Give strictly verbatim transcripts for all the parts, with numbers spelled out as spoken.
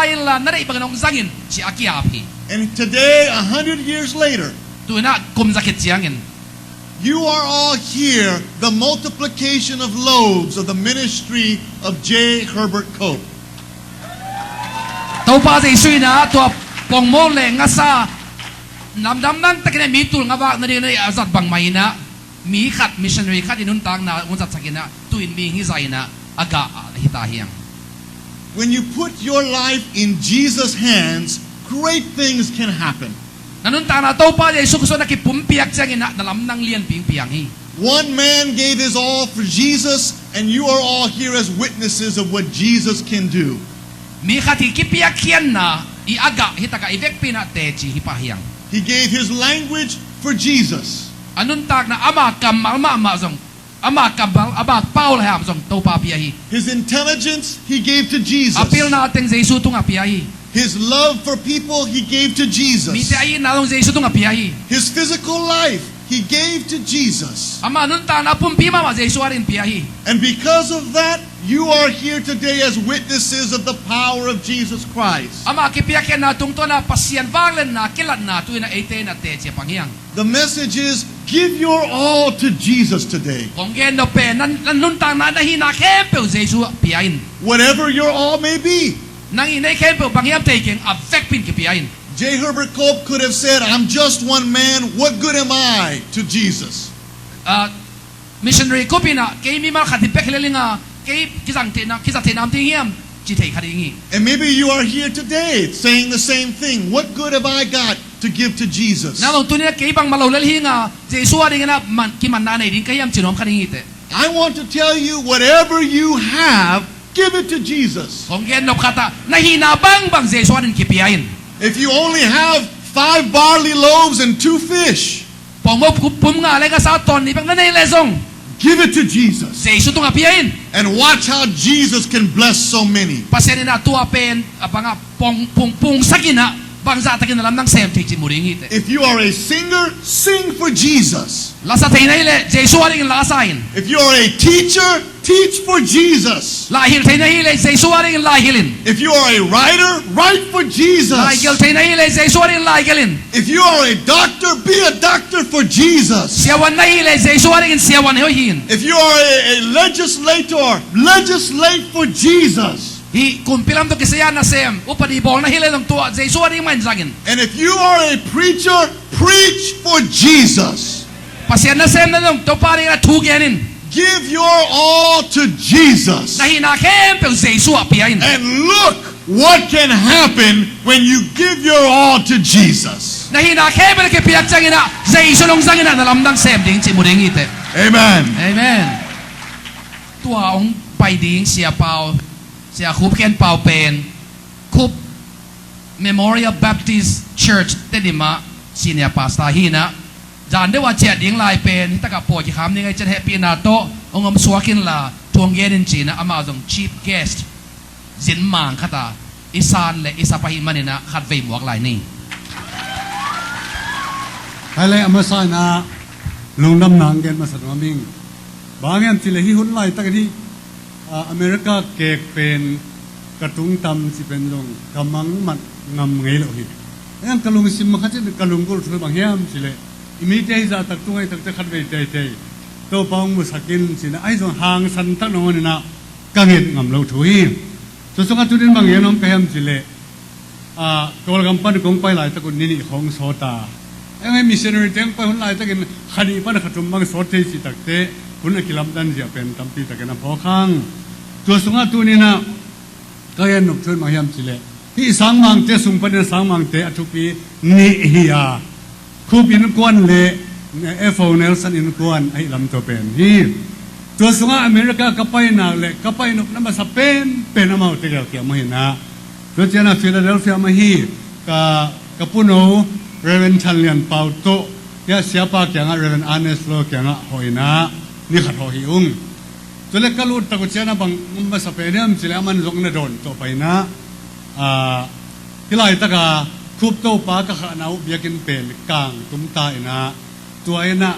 inla na deih bangin hong zang in, ci a ki-ap hi. And today, a hundred years later, tu-in ah kum za khit ciangin, you are all here, the multiplication of loaves of the ministry of J Herbert Cope. Topa Jesu in ah tua pongmaw le ngasa, lamdang dangtakin ah mi tul nga vak nading a zat bangmah in ah, mi khat, missionary khat in nuntakna hong zatsak in ah, tu-in mi hong hi zah in ah, a gah a hi ta hi hang. When you put your life in Jesus' hands, great things can happen. Na nuntakna Topa Jesu Khrih sungah na kipumpiak ciangin ah, na lamdang lianpi hong piang hi. One man gave his all for Jesus, and you are all here as witnesses of what Jesus can do. Mi khat i kipiakkhiatna, i a gah hi takah i vekpi in ah teci hi pah hi hang. He gave his language for Jesus. A nuntakna ama kammal mahmah zong, ama kammal, ama pau le hap zong Topa pia hi. His intelligence he gave to Jesus. A pilna teng Jesu tungah pia hi. His love for people he gave to Jesus. Mite a itna zong Jesu tungah pia hi. His physical life he gave to Jesus. Ama nuntakna pumpi mahmah Jesu adingin pia hi. And because of that, you are here today as witnesses of the power of Jesus Christ. Ama kipiakkhiatna tungtawn ah Pasian vangliatna kilatna tu-in ah eite in ah teci a pang hi hang. The message is, give your all to Jesus today. Kong gen nop pen, na, na nuntakna, na hihna khempeuh Jesu ah pia in. Whatever your all may be. Nang i neih khempeuh bang hiam thei keng, a vekpi in kipia in. J Herbert Cope could have said, "I'm just one man. What good am I to Jesus?" Ah, Missionary Cope in ah, kei mimal khat hi bek hi lel ing a, kei kizang theihna, kizat theihna om ding hiam, ci thei kha ding hi. And maybe you are here today saying the same thing. "What good have I got to give to Jesus?" Nang zong tuni-in ah kei bangmah lo lel hi ing a, Jesu adingin ah man, kimanna nei ding ka hiam, ci nuam kha ding hi teh. I want to tell you, whatever you have, give it to Jesus. Kong gen nop khat ah, na hihna bangbang Jesu adingin kipia in. If you only have five barley loaves and two fish, pongmaw pum nga le ngasa tawn nih bek na neih leh zong, give it to Jesus. Jesu tungah pia in. And watch how Jesus can bless so many. Pasian in ah tua pen, a bang ah pung, pung, pungsak in ah, bangzahtakin na lamdang sem thei cih mu ding hi teh. If you are a singer, sing for Jesus. Lasa thei na hih leh Jesu adingin lasa in. If you are a teacher, teach for Jesus. Laihilh thei na hih leh Jesu adingin laihilh in. If you are a writer, write for Jesus. Laigelh thei na hih leh Jesu adingin laigelh in. If you are a doctor, be a doctor for Jesus. Siavuan na hih leh Jesu adingin siavuan hoih hi in. If you are a, a legislator, legislate for Jesus. Hih kumpi lam tawh kisai-a nasem, upadi bawl na hih leh zong tua Jesu ading mah in zang in. And if you are a preacher, preach for Jesus. Pasian nasem na zong Topa adingin ah thu gen in. Give your all to Jesus. Na hihna khempeuh Jesu ah pia in. And look what can happen when you give your all to Jesus. Na hihna khempeuh na kipiak ciangin ah, Jesu in hong zang in ah, na lamdang sem ding cih mu ding hi teh. Amen. Amen. Tua hong pai ding Sia Pau, Sia Khup Khen Pau pen, Khup Memorial Baptist Church Tedim ah senior pastor hi in ah, zan deuh a ciah ding lai pen, hi takah pawi kikham ding ahih ciang hehpihna tawh hong om suak inla, thu hong gen in ci in ah, amah zong chief guest, zin mang khat a i san le i sap ahih manin ah khatvei muak lai ni. Hai le, a masa in ah lungdamna hong gen masa nuam ing. Bang hang hiam cih leh hih hun laitakin hih, ah, America kek pen ka tungtam cih pen zong ka mangmat ngam ngei lo hi. Ahi hang ka lungsim khat in ka lunggulh thu bang hiam cih leh, i mite hih zahtak tung ahih takte khatvei teitei Topa hong musak in ci in ah, ahi zong hangsan tak nangawn in ah ka nget ngam lo thu hi. Tua sungah tuni-in bang gen nuam ka hiam cih leh, ah, Kawlgam pan kong pai laitak un ni nih khawng sawt a, ahi hang missionary te hong pai hun laitakin kha nih pan kha thum bang sawt thei cih takte, hun a kilamdan zia pen tampi takin a phawk hang. Tua sungah tuni-in ah ka gen nop thu in bang hiam cih leh, hih sangmangte sung panin sangmangte a thupi nih hi a, Khup innkuan le, eh, F O Nelson innkuan ahih lam tua pen hi. Tua sungah America ka pai nak le ka pai nopna masa penpen amaute gel kiam ahi in ah, tua ciangin ah Philadelphia mah hi, ka, ka puno Reverend Chan Lian Pau tawh, tua siapa kiangah Reverend Ernest Law kiangah hawh in ah, ni khat hawh hi ung. Tua leh ka lut tak uh ciangin ah bang masa pen hiam cih leh, aman zong na dawn tawh pai in ah, ah, hih laitak a Khup Topa ka khahna uh biakinn pen kang tum ta in ah, tua in ah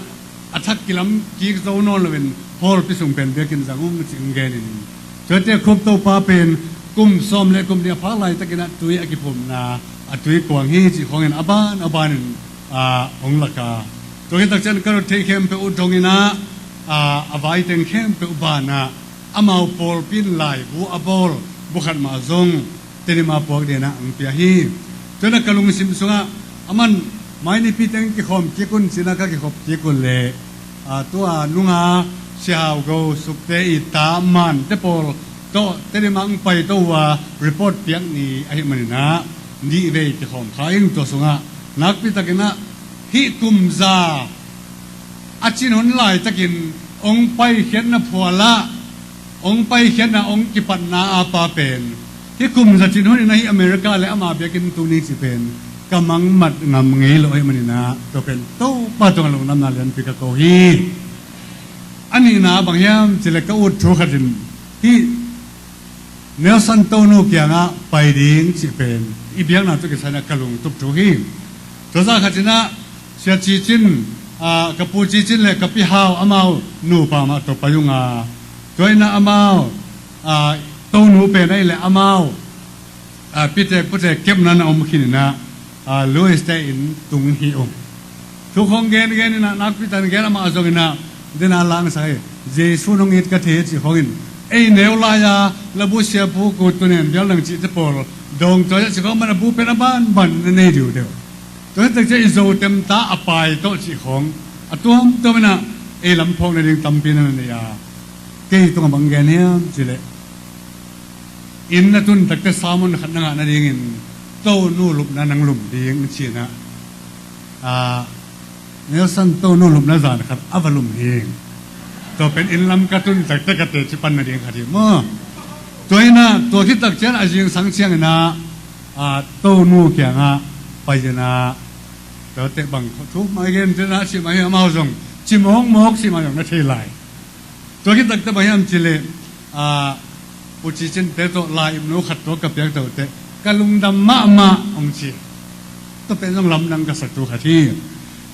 a thak kilam kik zo nawn loin hallpi sung pen biakinn zang ung ci-in gen in. Tuate Khup Topa pen Kum sawm le kum nih a phak laitakin ah tui a kiphumna, a tui kuang hi cih khawngin a ban a banin, ah, hong lak a. Tua khit takciang ka rut theih khempeuh uh dongin ah, ah, a vaiteng khempeuh banah amau pawlpi in laibu a bawl bu khat mah zong Tedim a puak dingin ah hong pia hi. Tua in ah ka lungsim sungah aman mai nipi teng kikhawm kik un ci-in ah ka kikhop kik uh leh, ah, tua nunga Sia Hau Go Suk te i ta Mante pawl tawh Tedim ah hong paito uh a report piak ni ahih manin ah nih vei kikhawm kha ing. Tua sungah nakpi takin ah hih kum za a cin hun laitakin hong paikhiatna phualah, hong paikhiatna hong kipatna a pa pen hih kum za cin hun in ah hih America le ama biakinn tung ding cih pen ka mangmat ngam ngei lo ahih manin ah tua pen Topa tungah lungdamna lianpi ka ko hi. A nihna bang hiam cih leh ka ut thu khat in hih Nelson Tonu kiangah pai ding cih pen i biakna tawh kisai in ah ka lungtup thu hi. Tua zah khat in ah Sia Ci Cin, ah, ka pu Ci Cin le ka pi Hau amau nupa mah tawh pai ung a, tua in ah amau, ah, Tonu pen ahih leh amau, ah, pitek putek kepna na om khin in ah, ah, Louis te inn tung hi ung. Thu khawng gengen in ah nakpi takin gen, amah zong in ah den a langsak hi. Jesu in hong it ka thei hi cih khawngin ei neu lai-a labu siapu ku tunen bial dang cihte pawl dawng tua cih khawng man a bu pen a banban in a nei diudeu. Tua hi takciang i Zo temta a pai tawh cih khawng a tuamtuam in ah ei lam phawk nading tampi na na nei a, kei tungah bang gen hiam cih leh inn na tun takte sermon khat na ngah nadingin Tonu lupna nang lum ding ci-in ah, ah, Nelson Tonu lupna zan khat a va lum hi. Tua pen inn lam ka tun takte ka teci pan nading khat hi maw. Tua in ah tua khit takciang a zingsang ciangin ah, ah, Tonu kiangah pai-in ah tuate bang thu mai gen te na cih mah hi, amau zong ci mawkmawk cih mah zong na thei lai. Tua khit takte bang hiam cih leh, ah, pu Ci Cin te tawh lai-ipnu khat tawh ka piak tawh teh ka lungdam mahmah hong ci. Tua pen zong lamdang ka sak thu khat hi.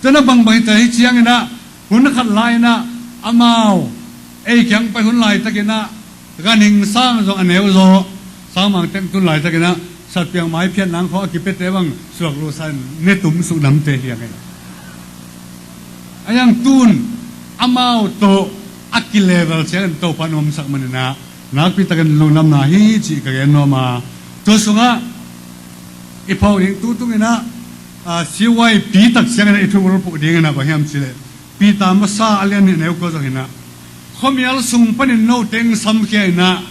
Tua in ah bangbang hi ta hi ciangin ah hun khat lai-in ah amau ei kiang pai hun laitakin ah ganhing sang zong a neu zaw, sangmang teng tun laitakin ah satpiang maiphiat nang khawng a kipiate bang suak lusa in ne tum suk namte hi a ngei. A hiang tun amau tawh a kilevel ciangin Topa in hong omsak manin ah nakpi takin lungdamna hi cih ka gen nuam a. Tua sungah i phawk ding tu tungin ah, ah, C Y P tak ciangin ah i thu bulphuh dingin ah bang hiam cih leh Peter masa a lian nih neu kua zong in ah khuamial sung panin note hong samkhia in ah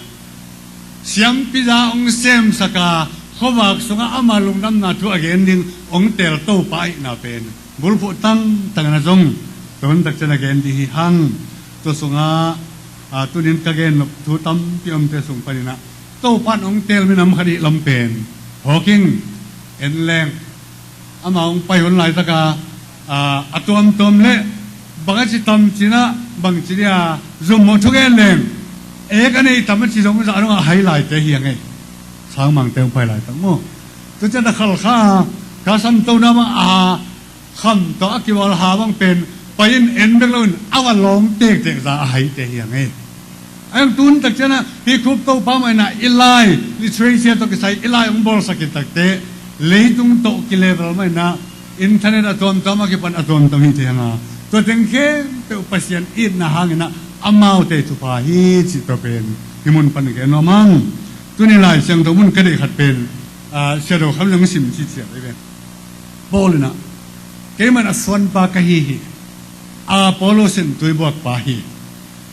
siampi za hong semsak a, khuavak sungah ama lungdamna thu a gen ding hong teel Topa ahihna pen bulphuh tangtang in ah zong tua hun takciang a gen ding hi hang. Tua sungah, ah, tunin ka gen nop thu tampi omte sung panin ah Topa in hong teel minam khat i hih lam pen phawk ing. En leng, amah hong pai hun laitaka, ah, a tuamtuam le bang a ci tam ci-in ah bang ci dia zumhawh thugen leng, ek a nei tam a ci zong zah dongah a hai laite hi a ngei. Sangmangte hong pai laitak maw, tua ciang a khalkha a, ka santo na bang a kham tawh a kiwal ha bang pen pai-in en bek loin a va lawng tektek za a haite hi a ngei. A hiang tun takciang ah hih khup Topa mah in ah i lai literature tawh kisai i lai hong bawlsak khit takteh leitung tawh kilevel mah in ah internet a tuamtuam a kipan a tuamtuam hi thei hang a, tua teng khempeuh Pasian itna hangin ah amaute thupha hi cih tua pen hih mun pan gen nuam hang. Tuni Lai Siangtho mun ka deih khat pen, ah, Sia Do Kham zong sim ciciat ahi ve. Paul in ah, keimah in a suanpa ka hi hi. Apollos in tuibuakpa hi.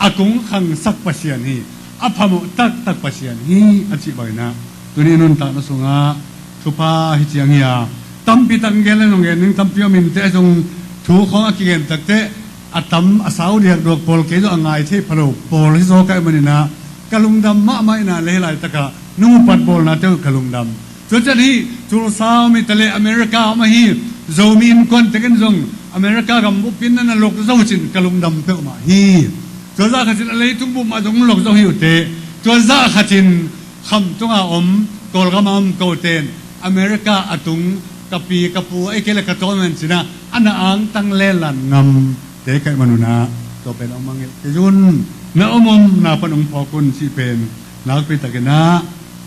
A kungkhangsak Pasian hi. A phamawh taktak Pasian hi, a cih bangin ah tuni nuntakna sungah thupha hi ciang hi a, tampi tak gen le nong gen ding tampi om inteh, zong thu khawng a kigen takteh a tam a sau diakduak pawl kei zong a ngai thei pha lo pawl hi zaw ka hih manin ah ka lungdam mahmah in ah lei laitakah nung upat bawlnate uh ka lungdam. Tua ciang hih Tulsa om hi ta leh America om ahi Zomi innkuan tekin zong America gam bup in na na lok zo cin ka lungdam peuhmah hi. Tua zah khatin a leitung bup mah zong lok zo hi uh teh. Tua zah khatin kham tunga om, Kawlgama om kote in America a tung ka pi ka pu ei kei le ka tawmen cin ah a na angtang lenlan ngam te ka hih manun ah tua pen hong mangngilh kei un. Na om om na pan hong phawk un cih pen nakpi takin ah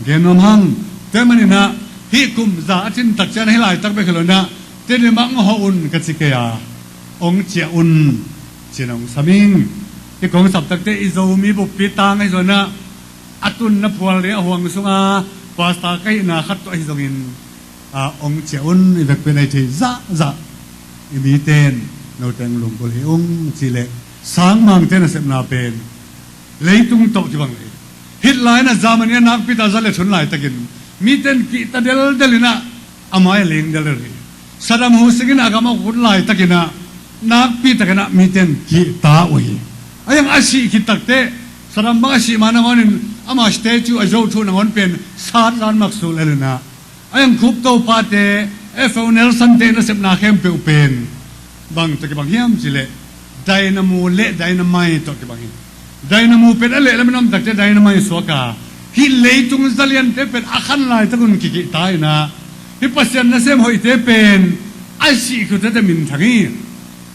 Gen nuam hang. Tua ahih manin ah hih kum za a cin tak ciang hih laitak bek hi lo in ah, Tedim ah hong hawh un ka ci kei a, hong ciah un ci-in hong sam ing. Hih kong sap takteh i Zomi buppi tang ahi zongin ah, a tunna phual ding a huang sunga pastor ka hihna khat tawh ahi zongin, ah, hong ciah un, i vekpi in a i thei zahzah i mite in note hong lunggulh hi ung. Cih leh sangmangte nasepna pen leitung tawh kibang hi. Hitler in ah Germany ah nakpi takin za leh thun laitakin mite in kihta deldel in ah a mai ah ling deldel hi. Saddam Hussein in a gam a hun laitakin ah nakpi takin ah mite in kihta uh hi. Ahi zongin a sih khit takteh, Saddam bang a sih ma nangawnin ama statue a zo thu nangawn pen sat zan maksul el in ah, ahi zongin Khup Topate, F O Nelson te nasepna khempeuh pen bang tawh kibang hiam cih leh dynamo leh dynamite tawh kibang hi. Dynamo pen a leh lam in om takteh dynamite suak a, hih leitung zaliante pen a khan laitak un kikihta in ah, hih Pasian nasem hoihte pen a sih khit takteh minthang hi.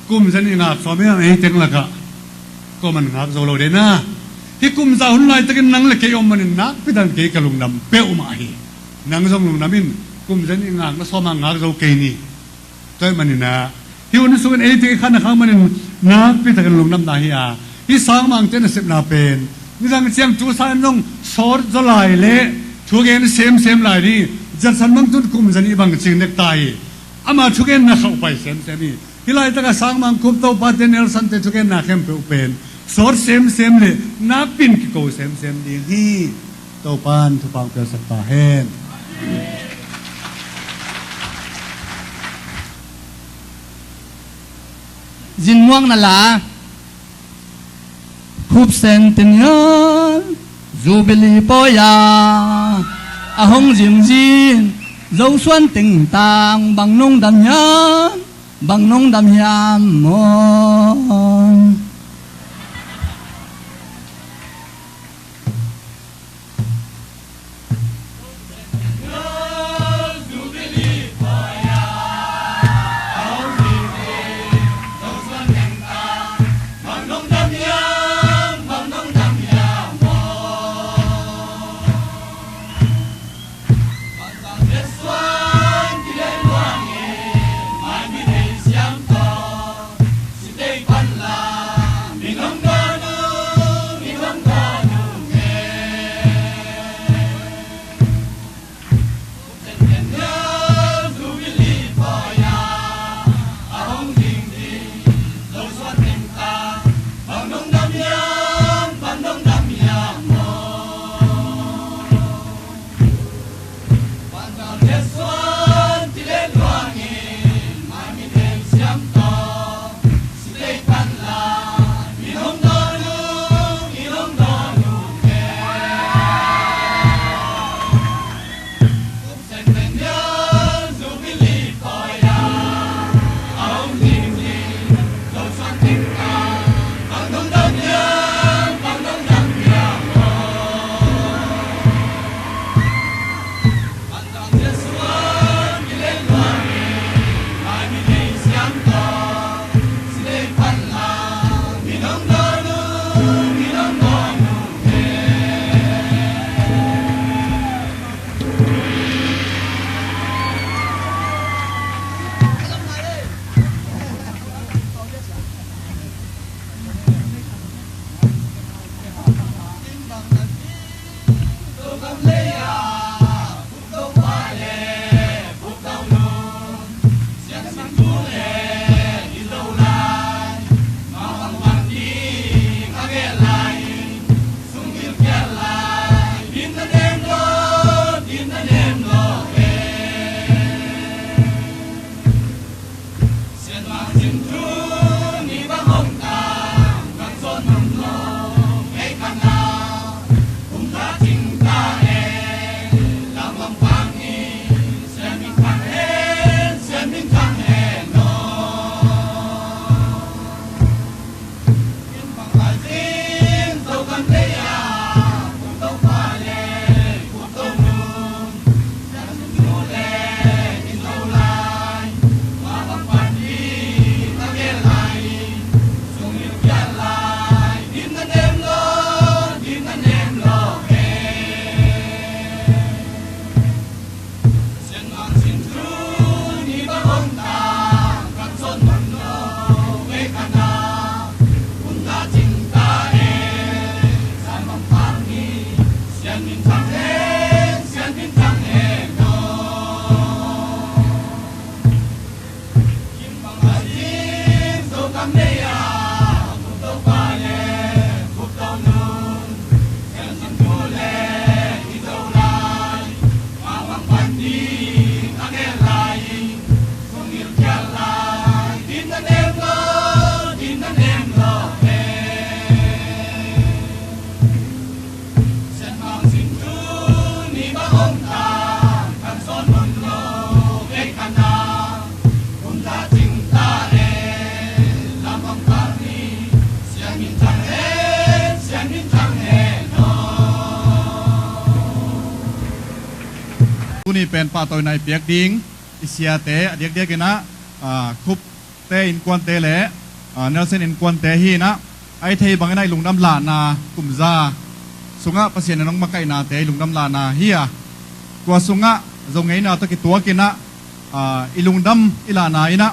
Kum zanin i ngak sawm hiam, ei teng lakah? Kuaman ngak zo lo ding na. Hih kum za hun laitakin nang leh kei om manin nakpi takin kei ka lungdam peuhmah hi. Nang zong lungdam in, kum zanin i ngakna sawm a ngak zo kei ni. Tua ahih manin ah hih hun sungin ei teng i khan a khak manin nakpi takin lungdamna hi a, hih sangmangte nasepna pen nidang ciang tu sa in zong sawt zaw lai leh thugen semsem lai ding. Judson bang tun kum zanin i bangci nek ta hi. Ama thugenna khauh pai semsem hi. Hih laitak a sangmang Khup Topate, Nelson te thugenna khempeuh pen sawt semsem leh nakpi in kiko semsem ding hi. Topa'n thupha hong piaksak ta hen. Zinmuakna la. Khup Centennial Jubilee pawi-a a hong zingzing Zosuan teng tang bang nong dam hiam, bang nong dam hiam maw? Tuni pen pahtawina i piak ding i siate a diakdiak inah, ah, Khupte innkuante le, ah, Nelson innkuante hi inah, a i thei bangin ah i lungdam lahna kumza sungah Pasian in hong makaihnate i lungdam lahna hi a, tua sungah Zo ngeina tawh kituak inah, ah, i lungdam i lahna inah,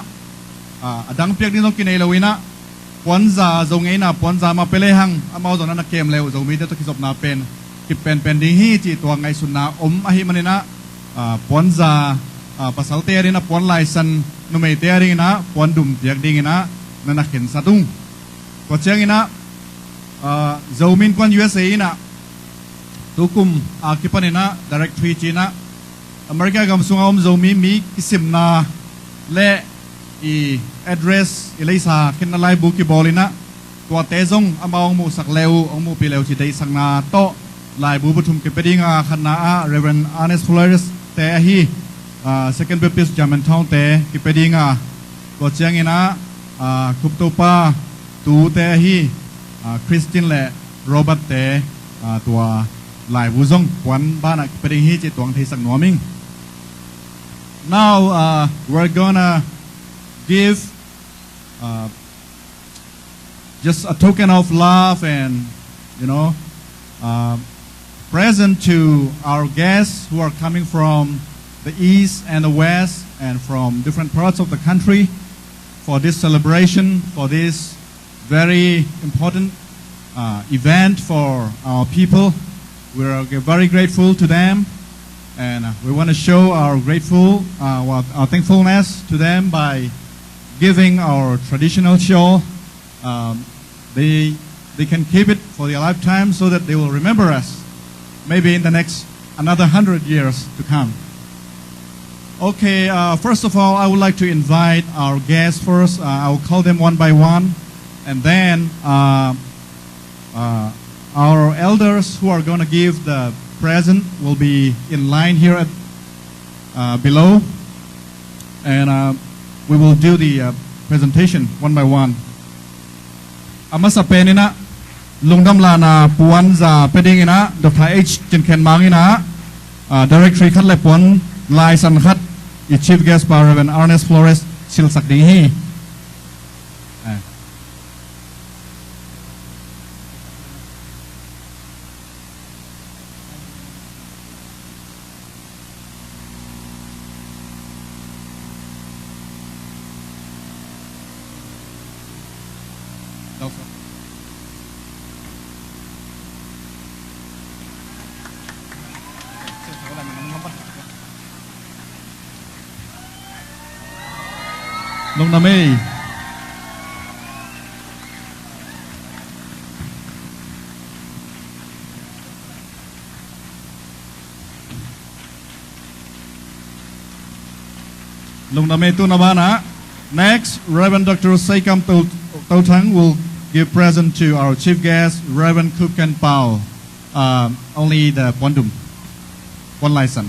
ah, a dang piak ding zong kinei lo inah, puanza, Zo ngeina puanza mah pia lehang amau zong na na kem le uh Zomite tawh kizopna pen kip penpen ding hi cih tua ngaihsutna om ahih maninah, ah, puanza, ah, pasalte adinginah puan laisan, numeite adinginah puan dum piak dinginah na na khensat ung. Tua cianginah, ah, Zomi Innkuan U S A inah tukum a kipaninah Directory cinah America gam sungah om Zomi mi kisimna le i address i leisa khenna laibu kibawl inah, tuate zong amau hong muhsak le uh, hong muhpih le uh cih deihsakna tawh laibu pathum kipia dinga, khatna ah Reverend Ernest Flores te ahi, ah, Second Baptist Germantown te kipia dinga, tua cianginah, ah, Khup Topa tute ahi, ah, Christine le Robert te, ah, tua laibu zong puan banah kipia ding hi cih tua hong theisak nuam ing. Now, uh, we're gonna give, uh, just a token of love and, you know, uh, present to our guests who are coming from the east and the west and from different parts of the country for this celebration, for this very important, uh, event for our people. We are very grateful to them, and, uh, we want to show our grateful, uh, our, our thankfulness to them by giving our traditional shawl. Um, they, they can keep it for their lifetime so that they will remember us, maybe in the next another hundred years to come. Okay, uh, first of all, I would like to invite our guests first. Uh, I will call them one by one, and then, uh, uh, our elders who are gonna give the present will be in line here at, uh, below, and, uh, we will do the, uh, presentation one by one. A masa pen inah lungdam lahna puanza pia dinginah Doctor H Cin Khen Mang inah, ah, Directory khat le puan laisan khat i Chief Guest pa Reverend Ernest Flores silhsak ding hi. Eh. Lungdam ei. Lungdam ei. Tuna banah, next, Reverend Doctor Seikam To-, Tothang will give present to our chief guest, Reverend Khup Khen Pau. Uh, only the puandum, puan laisan.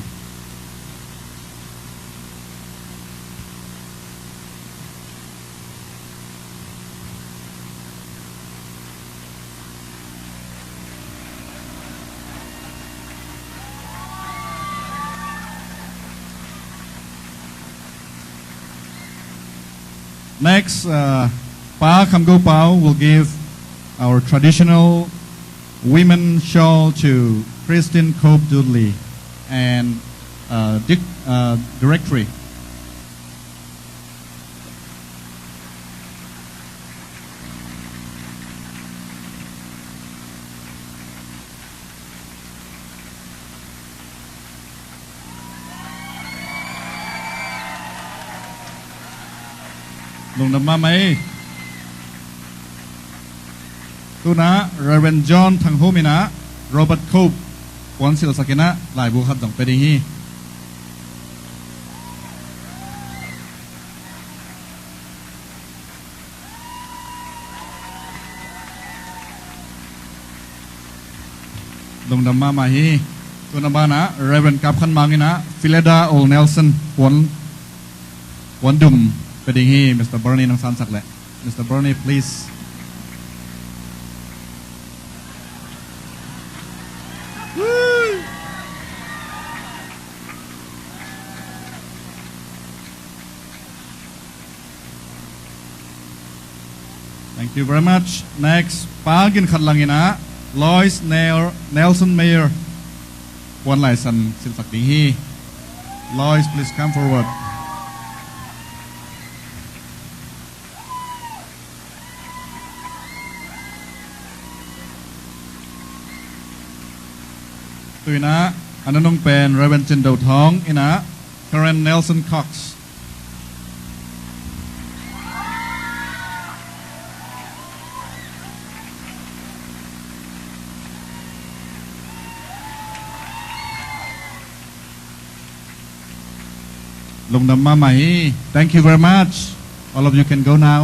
Next, uh, Pa Kham Go Pau will give our traditional women shawl to Christine Cope Dudley and, uh, Dic-, uh, Directory. Lungdam mahmah ei. Tuna Reverend John Thang Hum inah Robert Cope puan silhsak inah laibu khat zong pia ding hi. Lungdam mahmah hi. Tuna banah Reverend Kap Khan Mang inah Phileda Ol Nelson puan, puan dum pia ding hi. Mister Bernie nong sansak leh. Mister Bernie, please. Thank you very much. Next, Pa Gin Khat Lang inah Lois Nel-, Nelson Mayer puan laisan silsak ding hi. Lois, please come forward. Tu inah a nunung pen Reverend Cin Do Thawng inah Karen Nelson Cox. Lungdam mahmah hi. Thank you very much. All of you can go now.